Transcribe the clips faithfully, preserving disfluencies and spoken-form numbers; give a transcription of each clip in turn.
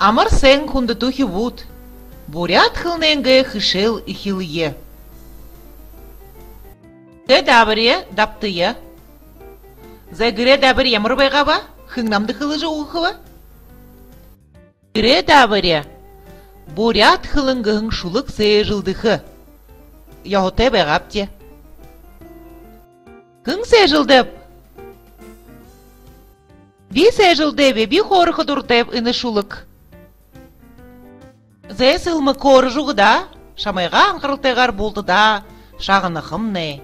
Амар сайн, хүндэтэ үхибүүд! Буряад хэлэнэйнгээ хэшээл эхилэе. Гэрэй даабари дабтая. Зай, гэрэй даабари ямар байгааб? Хэн намда хэлэжэ үгэхэб? Гэрэй даабари: «Буряад хэлэн» гэһэн шүлэг сээжэлдэхэ. Ёһотой байгаабди. Хэн сээжэлдээб? Би сээжэлдээб, би хөөрэхэ дуратайб энэ шүлэг. Зай, Сэлмэг, хөөрэжэ үгэ даа, шамайгаа анхаралтайгаар бултадаа шагнахамнай.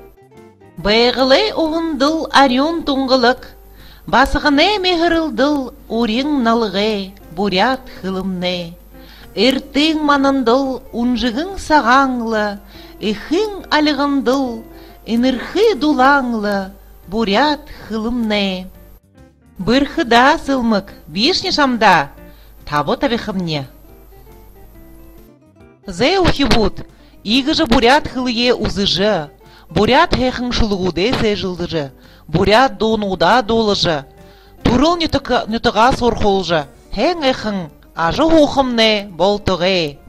Байгалай уһандал арюун тунгалаг, басаганай миһэрэлдэл урин налгай буряад хэлэмнай. Эртын манандал үнжэгэн сагаан лэ, эхын альгандал энэрхы дулаан лэ буряад хэлэмнай. Бэрхэ даа, Сэлмэг, бишни шамда таба табихамни. Зай, үхибүүд, иигэжэ буряад хэлэеэ үзэжэ, буряад һайхан шүлэгүүдээ сээжэлдэжэ, буряад дуунуудаа дуулажа, түрэл нютаг-, нютагаа суурхуулжа, һайн һайхан ажаһуухамнай болтогой.